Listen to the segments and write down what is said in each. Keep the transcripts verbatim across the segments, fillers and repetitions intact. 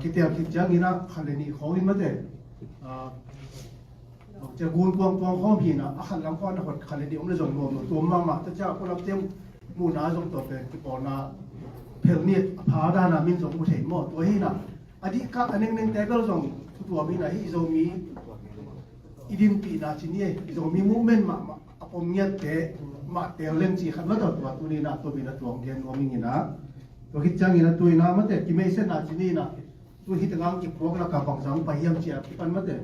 Kitel khit ciangin ah khat le nih khawng in mate, ah, cia gun kuang kuang khawng hi in ah, a khat lam khawng a na hot khat le nih om le zong nuam lo, tuam mahmah ta cia, kua lam teng muhna zong tua pen kipawlna phel ni a pha dana min zong mu thei maw. Tua hi in ah, a dih kah a nengneng te bel zong tuam hi in ah, hih Zomi i dinpihna ci ni, i Zomi movement mahmah a pom ngiatte mah tel leng ci khat mah tawh tua tuni in ah tua bina tuang gen nuam ing in ah, tua khit ciangin ah tu in ah mate kimeihsetna ci ni in ah, tu hih tengah kipuak lak ah bangzah pai hiam ci a kipan mate.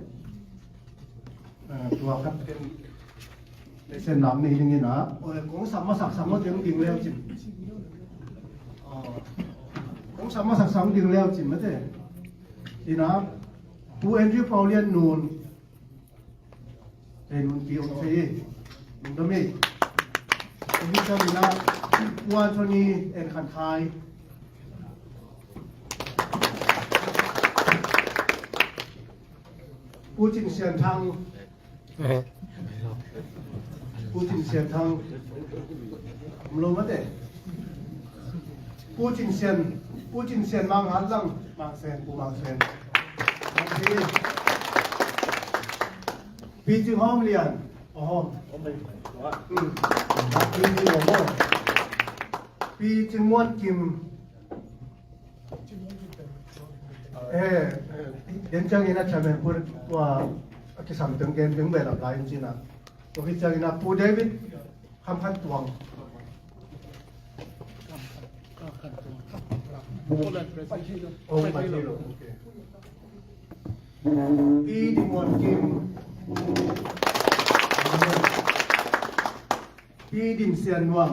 Eh, tua khat meihsetna nei ding in ah, oi, kong sam masak sam mate hong ding leu cin. Oh, kong sam masak sam hong ding leu cin mate. In ah, Pu Andrew Pau Lian Nun. Hei, nunpi om thei hi. Lungdam hi. Tua hi ciangin ah, Pu Anthony En Khan Khai. Pu Cin Sian Thang. Pu Cin Sian Thang. Om lo mate. Pu Cin Sian, Pu Cin Sian Mang Hat Lang, Mang Sen, Pu Mang Sen. Mang Sen. Pi Cing Hawm Lian. Oh. Hmm. Pi Cing Hawm Lian. Pi Cing Muan Kim. Eh, eh, den ciangin a chairman pu tua a kisam teng gen teng bel a lai in cina. Tua hi ciangin a Pu David Kham Khan Tuang. Oh, Pai Thei Lo, okay. Pi Dim Muan Kim. Pi Dim Sian Nuam.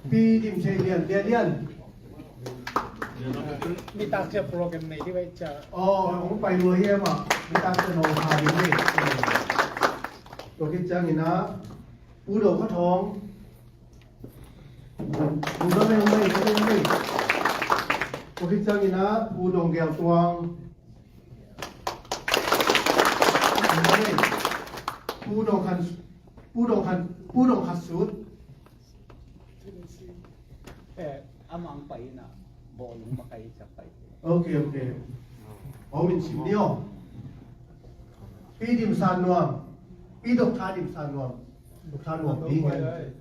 Pi Dim Sian Lian, Lian Lian. Nitak cia program nei di bai cia. Oh, hong pai lua hi em ah. Nitak cia no ha di ni. Tua khit ciangin a, Pu Do Kha Thawng. Pu Do Kha Thawng. Tua khit ciangin a, Pu Dong Gel Tuang. Pu Dong Khan, Pu Dong Khan, Pu Dong Khan Sut. Eh, amang pai na, bawlung makai cia pai. Okay, okay. Aw, min sim ni aw. Pi Dim San Nuam. Pi Dok Tha Dim San Nuam. Dok Tha Nuam pi ngai.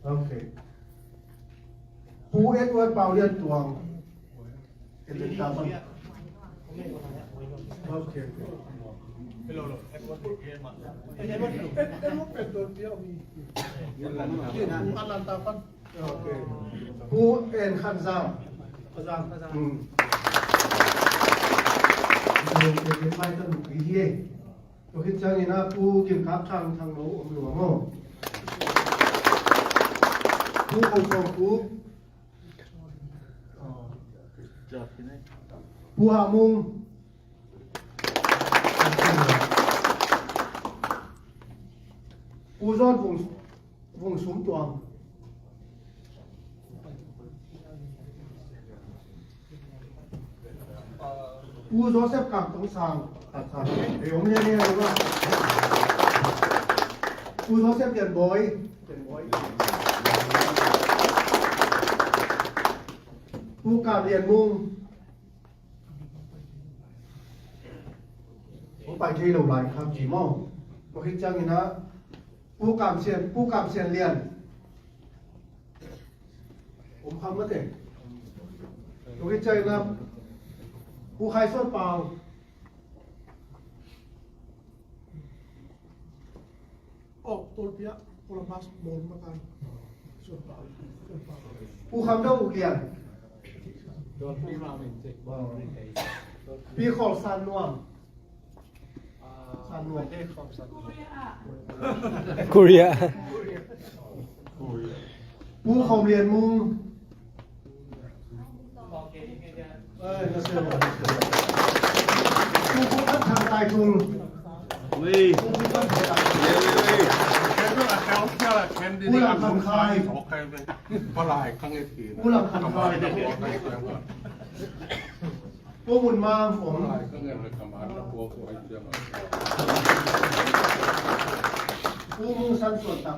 Okay. Pu Edward Pau Lian Tuang. Pu En Khan Zam. Hmm. Tua khit ciangin a Pu Gim Kap Thang, Thang Lo om lua maw. Pu Ko Sawng Kuk. Pu Ha Mung. Pu Zawn Vung, Vung Sum Tuang. Pu Joseph Kang Tong Sang. Ei, om lian lian lo. Pu Joseph Lian Bawi. Lian Bawi. Pu Kam Lian Mung. Pu Pai Thei Lo lai kham ci maw. Tua khit ciangin a Pu Kam Sian, Pu Kam Sian Lian. Om kham mate. Tua khit ciangin a Pu Khai Suan Pau. Oh, tolpia, pula mas bol makan. Pu Kham Dau Uk Lian. Pi Khol San Nuam. San Nuam. Korea. Pu Khom Lian Mung. Pu Pu Khan Thang Tai Tung. Pu Pu Khan Thang Tai Tung. Pu Lam Khan Khai. Pu Lam Khan Khai. Pu Mun Mang Fong. Pu Mung San Suan Tak.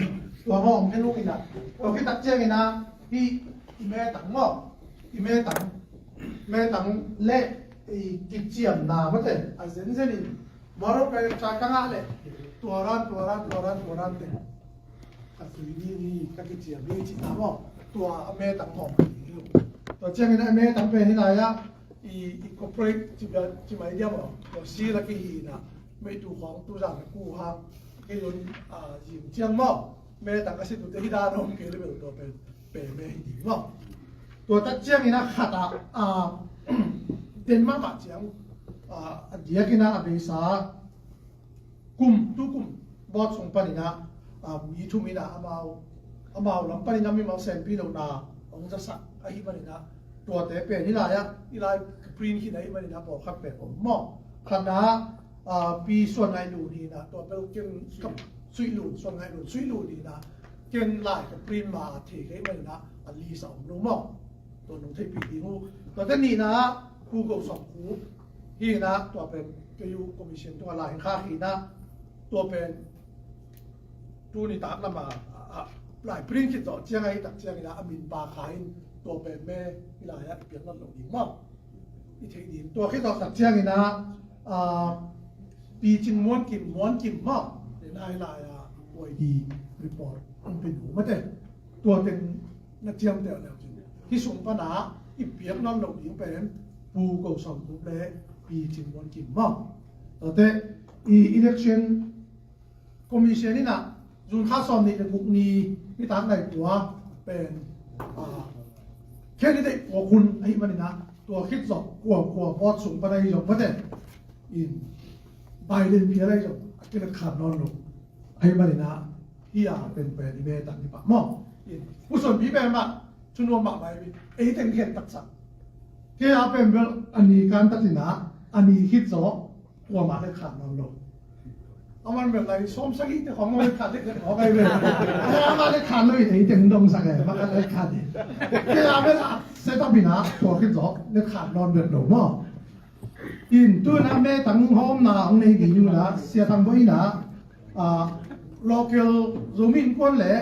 tua maw om khen ung ina. Tua khit tak ciangina hih i metang maw, i metang, metang le i kiciamna mate a zenzenin moral character ka ngah leh tua ran, tua ran, tua ran, tua ran te ka zui ni, ni ka kiciam ni cihna maw, tua a metang maw. Tua ciangina a metang pen hi lai-ah i, i corporate ci bia, ci mai diam aw, tua sila kihi ina, meitu khawng tu zan na ku hang kei un, a, zing ciang maw, metang a si tute hi dan om kei le bel tua pen pe me hi ding maw. Tua tak ciangina khat ah, a, den mahmah ciang, a, a diakina a beisa kum, tu kum bawt sung panina, a, mi thum ina amau, amau lam panina mimal senpi lohna hong zasak ahih manina tuate pen hi lai-ah i lai ka print khin ahih manina pawlkhat pen om maw. Khatna, a, pi Suan Ngaih Lun hi ina, tua bel ken ka Suih Lun, Suan Ngaih Lun, Suih Lun hi ina, ken lai ka print ma a thei ka hih manina a list a om lo maw. Tua nong theihpih ding uh. Tuate nihna ah Pu Go Sawm Khup hi ina, tua pen kei uh commission tungah lai hong khak hi ina, tua pen tuni tak lam a, a, a, lai print khit zawh ciang ahi tak ciangina a min pa kha in Tua pen me hih lai-ah i piak nawn lo ding maw? I theih ding. Tua khit tawh khat ciangin ah, ah, Pi Cing Muan Kim, Muan Kim maw? Tua na hih lai-ah Y D report hong pia ding maw te. Tua teng na ciamteh leu cin, hih sung pan ah i piak nawn lo ding pen Pu Ko Sawm Khup le Pi Cing Muan Kim maw? Tuate i election Commission in ah June kha sawm nih le guk ni nitak nai kua pen, ah, candidate puak hun ahih manin ah tua khit zawh kua kua vote sung pan ahi zong maw te, in Biden phial ahi zong a kilekhan nawn lo ahih manin ah hih a pen pen i me tang hi pah maw? In Pu Suan Pi pen mah thunuam mahmah hi, ei teng khen taksa. Kei a pen bel a ni kan tatin ah a ni khit zawh kuamah le khan nawn lo. Aman bel lai sawm sagih te khawng le khan le khan khawng ai bel. Amah le khan lo in ei teng dong sak e, mah khan le khan in. Kei a bel a set up in ah tua khit zawh le khan nawn bel lo maw? In tu in ah me tang hawmna hong nei ding uh in ah Sia Thang Boi in ah, ah, local Zomi Innkuan le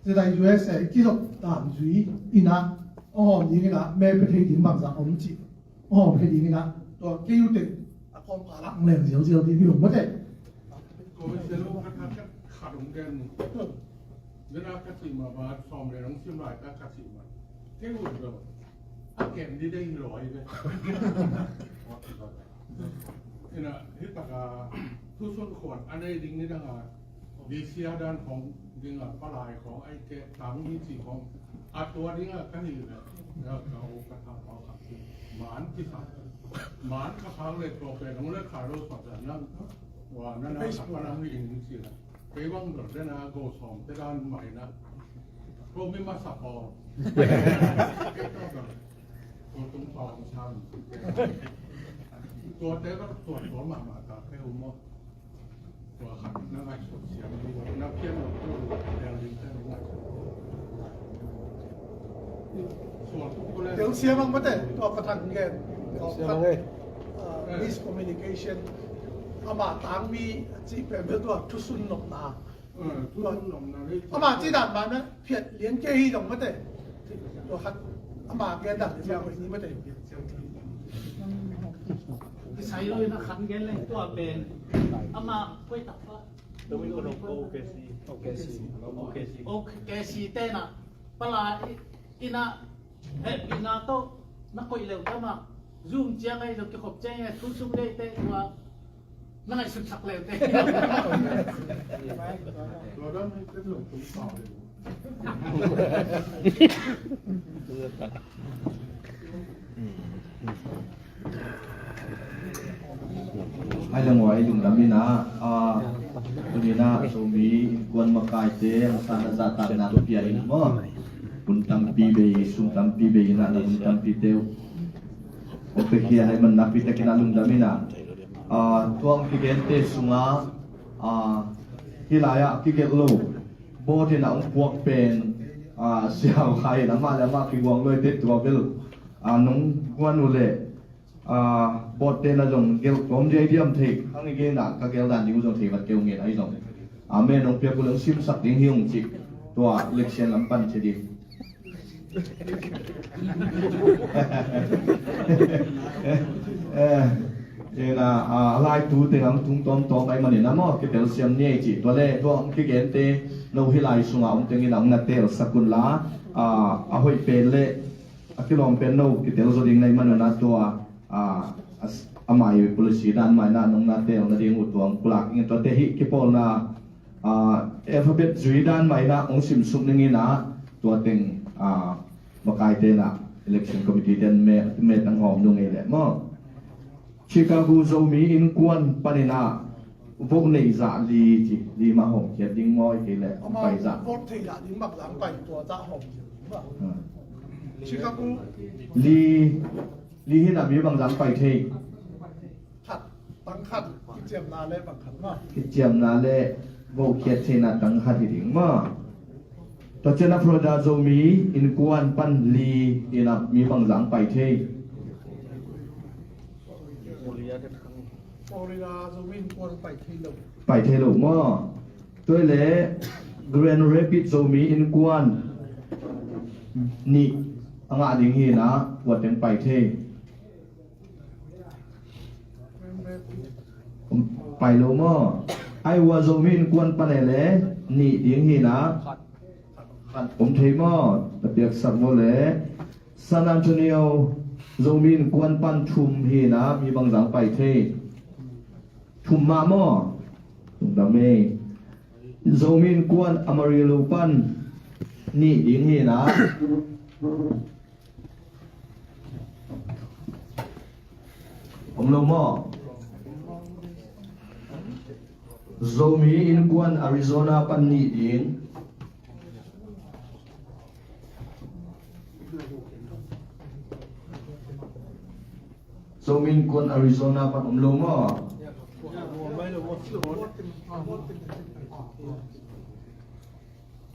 Zedai U S A i kizop dan zui in ah hong hawm ding in ah me pia thei ding bangzah om cih hong hawm thei ding in ah tua kei uh teng a kawmkal ah hong leng zialzial ding hi ung maw te. Ko i sia lo khat khat khat hong gen. Tua na ka cih mah ba sawm le hong sim lai ka ka cih mah. Kei uh lo a ken di dei hi lo ai ve. Ina hi taka thusun khuan a nei ding ni dang a Asia dan khawng ding a palai khawng ai ke tang ni ci khawng a tua ding a ka hi le. Ya ka o ka tha ka ka man ki sa man ka khang le ko pe nong le kha lo sa sa nang wa na na ka pa nang ni ding ci la. Kei bang dol den a go sawm te dan mai na. Ko mi ma sa ko. Ko tung sawm sam. Ko te ba ko ko ma ma ta ke u mo. Tua khat na ngaihsut siam ding, na pian lo tu, tel ding te ngaihsut. Sual tu ko le. Tel siam ang mate, tua patang gen. Tel siam ang eh. Ah, miscommunication. Ama tangmi ci pen tua thusun nopna. Ama ci dan mah na phiat lian kei hi dong mate. Tua khat ama gen dan le mah ni mate. Kisai lo in a khan gen le tua pen ama koi tak pa. O K C. O K C. O K C te na pala i, ina Hehpihna tawh na koih leuh tama, Zoom ciang ahi zong kikhop ciang ahi, thu sung deihte tua na ngaihsutsak leuh te. Ai leng ua i lungdam in ah, ah, tuni in ah Zomi Innkuan makaite hong san a zahtakna pia in maw? Hun tampi bei, sum tampi bei in ah na hun tampi teuh hong piakhia ahih man nakpi takin ah lungdam in ah, ah, tua hong kigente sungah, ah, hih lai-ah kigelh lo, board in ah hong puak pen, ah, Sia Hau Khai in amah le amah kiguang lo hi teh tua bel, ah, nong guan uh leh, ah, board te na zong gelh kawm diaidiam thei, hang i gen ah ka gelh dan ding uh zong thei vat kei uh ngen ahi zong. Amen, hong piak uh leh hong simsak ding hi ung cih tua election lam pan thei ding. Eh, ina, ah, a laitu teng hong tung tawmtawm ahih manin ah maw, kitel siam ni ei cih tua le, tua hong kigente no hih lai sungah om tengin ah hong na telsak un la, ah, a hoih pen le a kilawm pen no kitel zaw ding na hih manun ah tua, ah, a s-, a mai policy dan mai na nong na tel nading uh tua hong pulak ing. Tuate hih kipawlna, ah, alphabet zui dan mai na hong simsuk ning in ah tua teng, ah, makaite na election committee ten me, me tang hawm nung ei leh maw? Chicago Zomi Innkuan panin ah vote neih zah li ci, li mah hawmkhiat ding maw, hi kei leh pai zah. Vote theih zah ding bangzah pai tua zah hawmkhiat ding maw? Ah. Chicago. Li, li hi na mi bangzah pai thei. Khat, tang khat, kiciamna le bang khat maw? Kiciamna le vote khiat theihna tang khat hi ding maw? Tua ciang a Florida Zomi Innkuan pan li in ah mi bangzah pai thei. Florida Zomi Innkuan pai thei lo. Pai thei lo maw? Tua le Grand Rapids Zomi Innkuan nih, ngah ding hi na, kuat teng pai thei. Pai lo maw? Ai, ua Zomi Innkuan pan e le nih ding hi na, om thei maw? Na piaksak maw le? San Antonio Zomi Innkuan pan thum hi na, mi bangzah pai thei? Thum mah maw? Lungdam ei. Zomi Innkuan Amarillo pan nih ding hi na. Om lo maw? Zomi Innkuan Arizona pan nih ding. Zomi Innkuan Arizona pan om lo maw?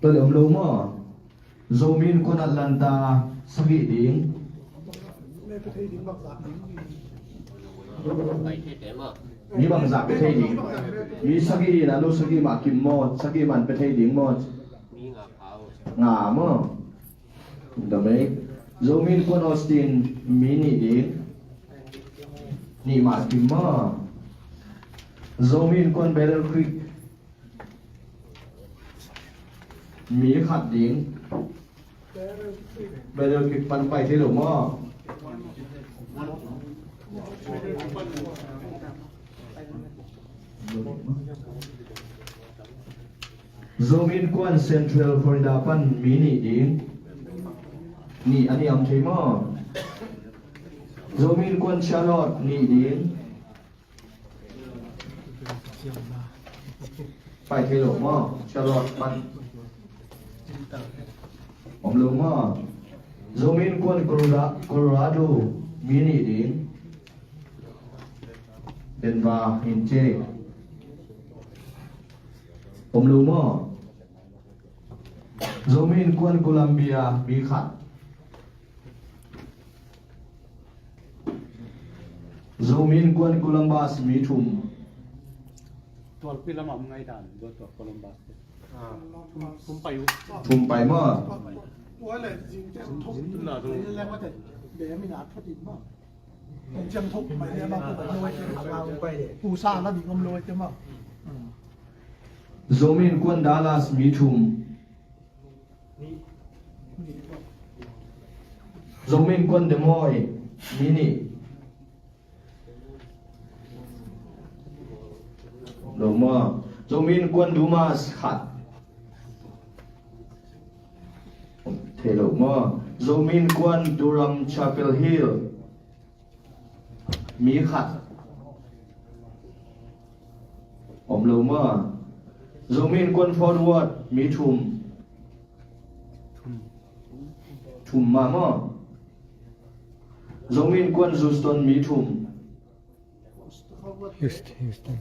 Tua leh om lo maw? Zomi Innkuan Atlanta sagih ding. Mi bangzah pia thei ding? Mi sagih in a lo sagih mah kim maw? Sagih mah pia thei ding maw? Nga maw? Zomi Innkuan Austin mi nih ding. Nih mah kim maw? Zomi Innkuan Battle Creek mi khat ding. Battle Creek pan pai thei lo maw? Zomi Innkuan Central Florida pan mi nih ding. Nih a nih om thei maw? Zomi Innkuan Charlotte nih ding. Pai thei lo maw? Charlotte pan om lo maw? Zomi Innkuan Colora-, Colorado mi nih ding. Denver in che. Om lo maw? Zomi Innkuan Columbia mi khat. Zomi Innkuan Columbus mi thum. Tualpi lamah om ngai dan, tua Columbus te. Thum, thum pai uh. Thum pai maw? Tua le zing te thok. Zing tun la zong. Le ma te. Be mi na thot in maw. Kong ciang thok pai le maw, pai lo te. Pai le. Pu sa la ding om lo te maw. Zomi Innkuan Dallas mi thum. Zomi Innkuan Des Moines mi nih. Lo maw? Zomi Innkuan Dumas khat. Thei lo maw? Zomi Innkuan Durham Chapel Hill mi khat. Om lo maw? Zomi Innkuan Fort Worth mi thum. Thum mah maw? Zomi Innkuan Houston mi thum. Houston, Houston.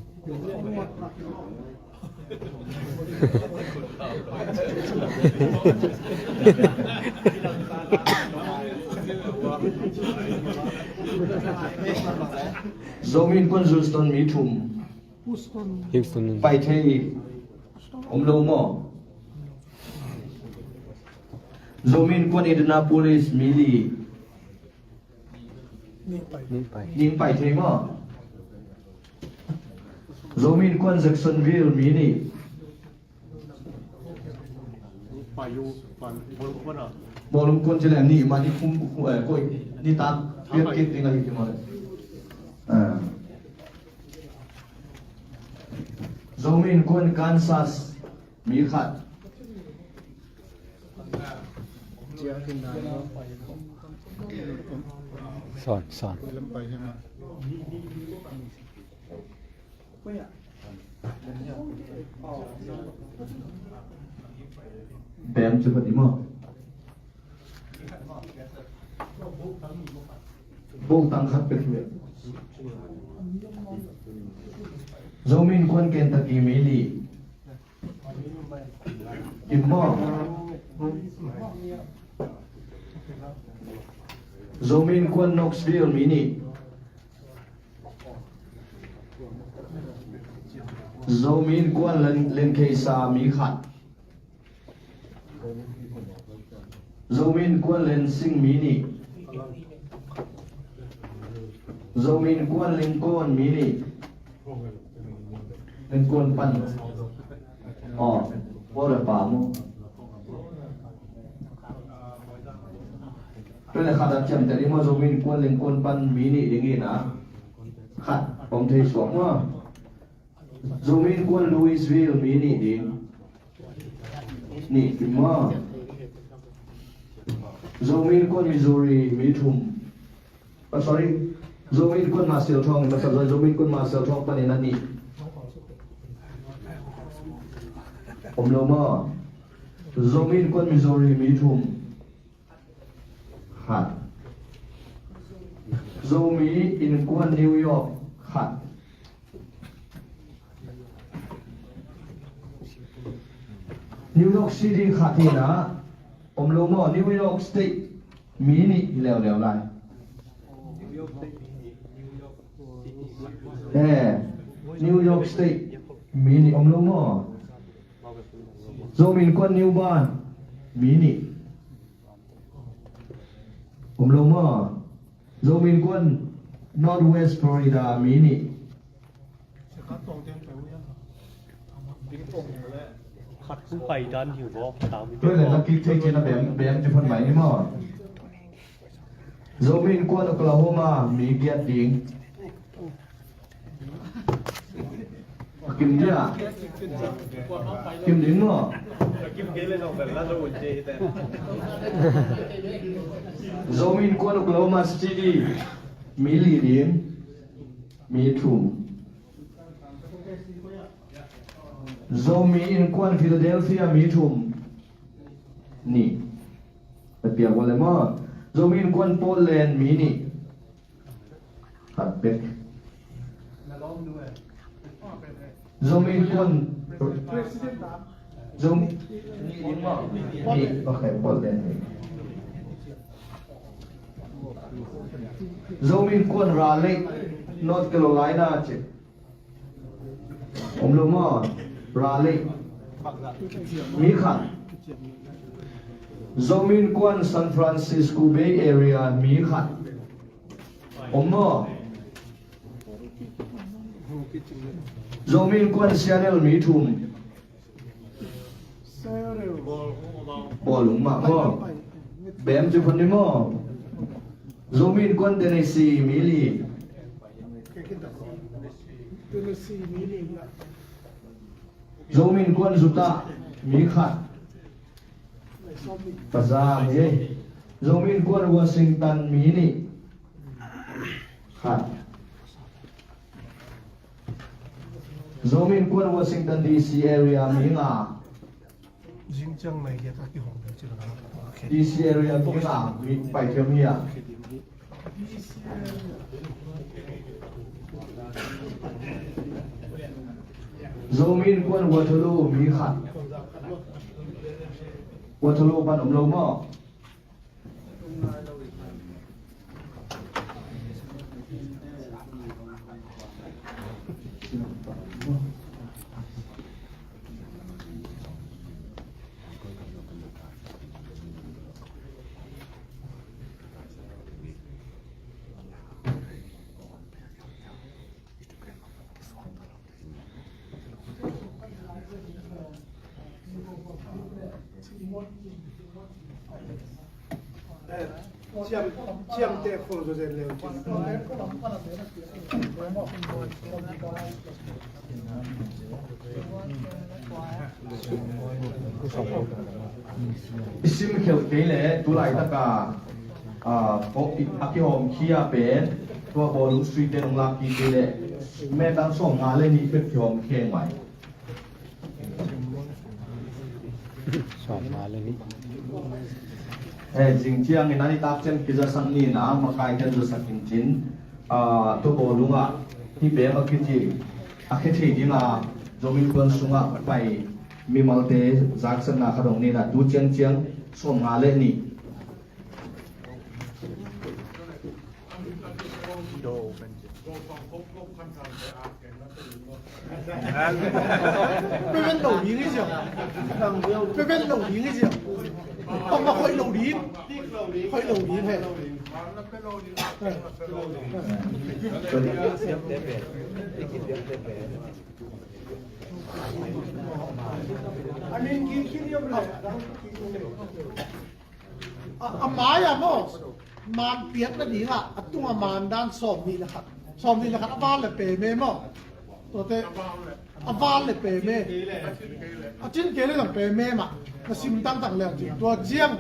Zomi Innkuan Houston mi thum. Houston. Pai thei om lo maw? Zomi Innkuan Indianapolis mi li. Ning pai. Ning pai. Ning pai thei maw? Zomi Innkuan Jacksonville mi nih. Bawlung kuan ci leng nih mah ni khum, eh, koih ni tak piat kik ding ahi ci maw leh. Ah. Zomi Innkuan Kansas mi khat. Son, son. Bem cu phat i maw? Buk tang khat pek hi. Zomi Innkuan Kentucky mi li. Kim maw? Zomi Innkuan Knoxville mi nih. Zomi Innkuan Len, Len Kheisa mi khat. Zomi Innkuan Lensing mi nih. Zomi Innkuan Lingkawn mi nih. Lingkawn pan. Aw, border pa maw. Tua leh khat a ciamteh ding maw, Zomi Innkuan Lingkawn pan mi nih ding in a. Khat om thei suak maw. Zomi Innkuan Louisville mi nih ding. Nih ding maw. Zomi Innkuan Missouri mi thum. Oh, sorry. Zomi Innkuan Marshalltown, masa Zomi Innkuan Marshalltown panin a nih. Om lo maw. Zomi Innkuan Missouri mi thum. Khat. Zomi Innkuan New York khat. New York City khat hi na. Om lo maw, New York State mi nih hi leuleu lai. Eh, New York State mi nih om lo maw. Zomi Innkuan New Bern mi nih. Om lo maw. Zomi Innkuan Northwest Florida mi nih. Khat tu pai dan hiu bo, tau mi. Tua leh na kik thei cih na bem, bem ci phot mai ni maw. Zomi Innkuan Oklahoma mi giat ding. Kim dia. Kim ding maw. Zomi Innkuan Oklahoma City mi li ding. Mi thum. Zomi Innkuan Philadelphia mi thum. Nih. A piak uh leh maw. Zomi Innkuan Portland mi nih. Khat bek. Zomi Innkuan. Zomi. Nih. Okay, Portland nih. Zomi Innkuan Raleigh, North Carolina ci. Om lo maw, Raleigh. Mi khat. Zomi Innkuan San Francisco Bay Area mi khat. Om maw. Zomi Innkuan Seattle mi thum. Bawlung mah maw. Bem ci phot ni maw. Zomi Innkuan Tennessee mi li. Zomi Innkuan Utah mi khat. Pazam hi. Zomi Innkuan Washington mi nih. Khat. Zomi Innkuan Washington D C area mi nga. Zingciang nai hiat a kihong ding ci lo. D C area mi nga mi pai thiam hi a. Zomi Innkuan Waterloo mi khat. Waterloo pan om lo maw. I sim khelh kei leh tu laitak a, a, a kihawm khia pen tua bawlung sui te nong lak kik kei leh metang sawmnga le nih bek kihawm khia mai. Sawmnga le nih. Eh, zing ciangin a nitak ciang kizasak ni na, makai kan zasak in cin, ah, tua bawlung ah hih bek a kici a khia thei ding a, Zomi Innkuan sungah pai mimalte zaksakna khat hong ni na, tu ciangciang sawmnga le nih. Pe ven lo ding hi ziau. Pe ven lo ding hi ziau. Tong a khoih lo ding. Khoih lo ding he. A min ki ki niam lo. A, a mai a maw, man piak nadingah a tunga man dan sawm nih le khat, sawm nih le khat a val le peme maw. Tuate a val le peme, a cin kei le zong peme mah. Na sim tangtang leng cin tua ciang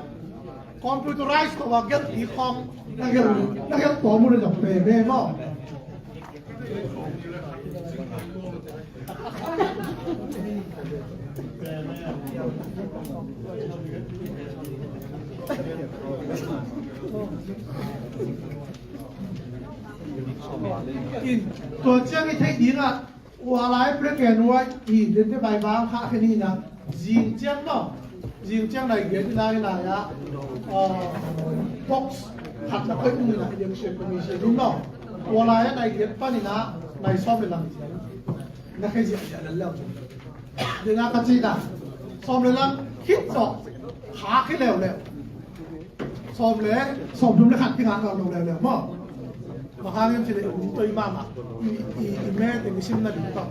computerize ko a gelh ti khawng na gelh, na gelh pawm uh le zong peme maw. In, tua ciang i theih dingah, ua lai prekan ua i dente bai bang khah khen hi na, zing ciang maw, zing ciang nai giat i lai lai ah, ah, box khat na koih nung i na, election commission in maw, ua lai ah nai giat pan i na, nai sawm le lang ciang na khai ziahziah lel leu. Dena ka cihna, sawm le lang khit zawh kha khi leuleu. Sawm le, sawm thum le khat kingah lo leuleu maw. Bang hang hiam cih leh um toi mahmah. I, i, i me teng i simna ding tawh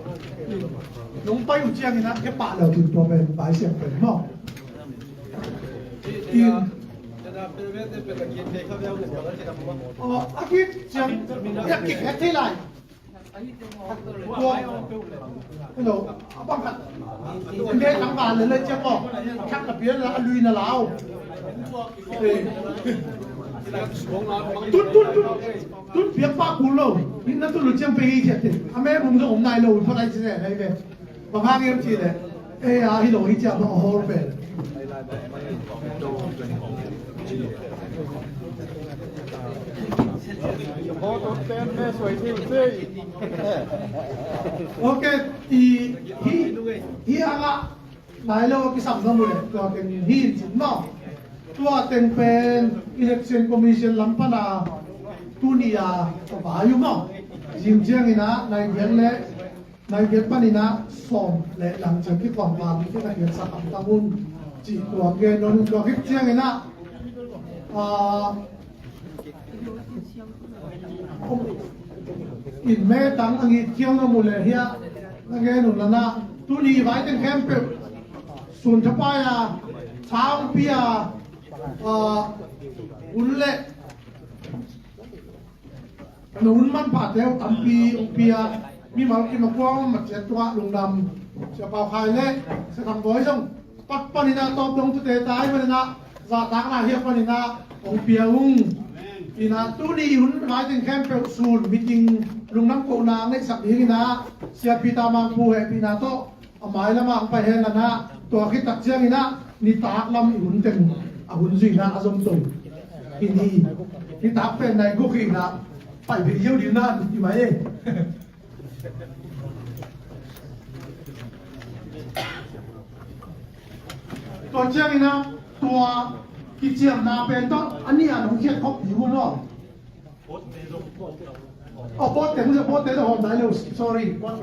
nong pai uh ciangin ah kepah leu ding tua pen pai siang pen maw. In, a kik ciang, a kik hek thei lai. Hello, a bang khat. Nge tang ba le le ciang ko. Khat na pian la, a lui na lau. Eh. Tun, tun, tun. Tun piak pa kul lo. Ni na tun lu ciang pe hi ciat te. A me bung zong om nai lo, pa nai ci se nai ve. Bang hang hiam ci le. Eh, a hi lo hi ciang ba hol pe. Ok, i hi, hi anga nai lo kisam na mu le tua teng hi in cin maw. Tua teng pen Election Commission lam pana tuni a ka vai uh maw. Zing ciangin ah nai giat le nai giat panin ah sawm le lang ciang kikuang pa mi kina hian sa kam ta un. Cih tua gen nawn un tua khit ciangin ah, ah, in me tang a ngit kiang na mu le hiah na gen un lana tuni vai teng khempeuh sun thapai a, thang pi a, ah, un le na hun manphate uh tampi hong pia, mimal kim a kuang mat ciat tungah lungdam. Sia Pau Khai le Sia Thang Bawi zong pat panin ah tawp dong tute tai panin ah zahtakna hiah panin ah hong pia ung. Ina tuni hun maiteng khempeuh sun meeting lungdam kohna ang neihsak dingin ah Sia Peter Mangpu hehpihna tawh a mai lamah ang pai hen lana tua khit tak ciangin ah nitak lam i hun teng a hun zuihna a zom to. I ni nitak pen nai guk hi na pai phei ziau ding na i mai ei. Tua ciangin ah tua kiciamna pen tawh a nih a nong khiat khop ding uh maw? Oh, boat teng, boat teng, oh, sorry. Boat,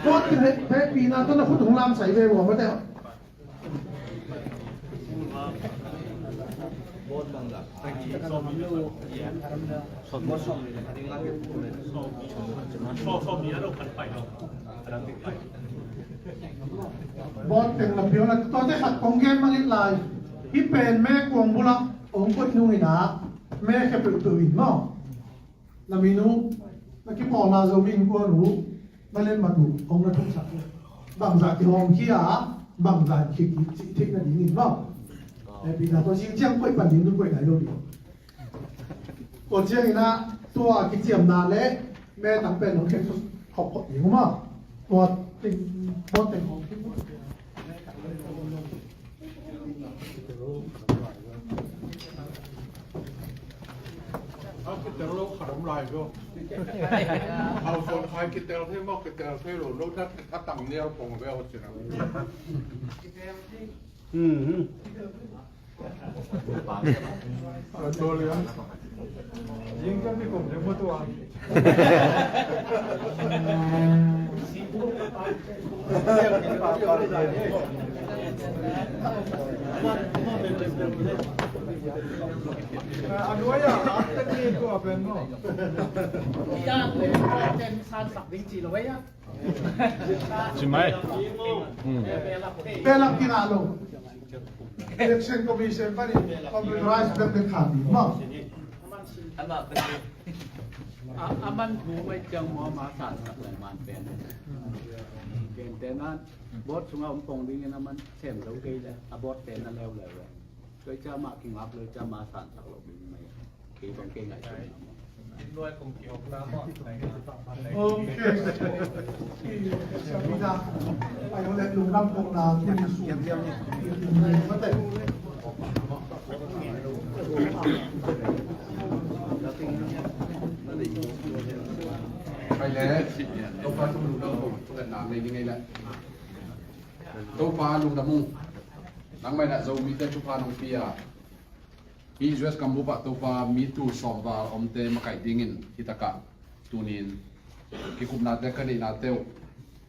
boat teng, pe, pe, pina, tawh na khut hong lam sai ve, wa, mate. Boat teng na piona, tua te khat kong gen mangin lai. Hi pen me kuang bula ong koih nungin ah me khe peuhpeuh in maw. Na min uh, na kipawlna Zomi Innkuan uh, na letmat uh hong na thuksak uh. Bangzah kihawm khia, bangzah khia cih theih nadingin maw. Hehpihna tua zing ciang koih pan ding, tun koih nai lo ding. Tua ciangin ah tua kiciamna le me tang pen hong khen khop khop ding uh maw. Tua teng, tua teng hong khen. Kitel lo khat om lai zo. Hau suan khai kitel thei maw, kitel thei lo, lo dat a tang nial pong ve ho cina. Ci mai. Belak kina lo. Election Commission panin computerized bek bek kha ding maw. A, a man thu mai ciang maw, ma sansak leh man pen. Ken tenan board sunga om pong dingin a man sem lo kei leh a board ten a leuleu leh. Tua i ciang ma kingap lo i ciang ma sansak lo ding mai. Kei bang kei ngai. Okay. Sabina, ai ole lungdam kong na tuni su. Mate. Ai le, Topa tung lungdam kong na nei ding ai le. Topa lungdam ung. Nangmah in ah Zomite thupha nong pia. Hih U S gambup ah Topa mi tul sawm val omte makaih dingin hih takah tuni-in kikupnate ka neihnate uh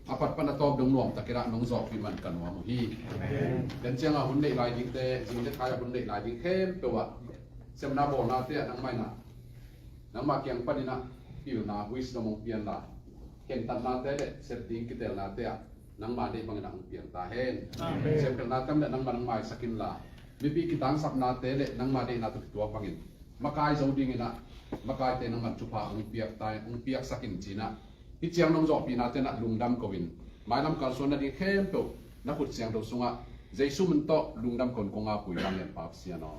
a pat pan a tawp dong nuamtakin ah nong zawhpih man ka nuam uh hi. Den ciangah hun neih lai dingte, zing le khai ah hun neih lai ding khempeuh ah, sepna bawlnate ah nangmah in ah, nangmah kiang panin ah pilna, wisdom hong pia inla, khentatnate le sep ding kiteelnate ah nangma deih bangin ah hong piang ta hen. Amen. Sepkhelna tam le nangma nang maisak inla, mipi kitangsapnate le nangma deihna tawh kituak bangin makai zo dingin ah, makaite nangman thupha hong piak ta, hong piaksak in ci-in ah, hih ciang nong zawhpihnate in ah lungdam ko-in, mailam kalsuan nading khempeuh na khut siangtho sungah Jesu min tawh lungdam ko-in kong ap uh hi. Amen. Pasian aw.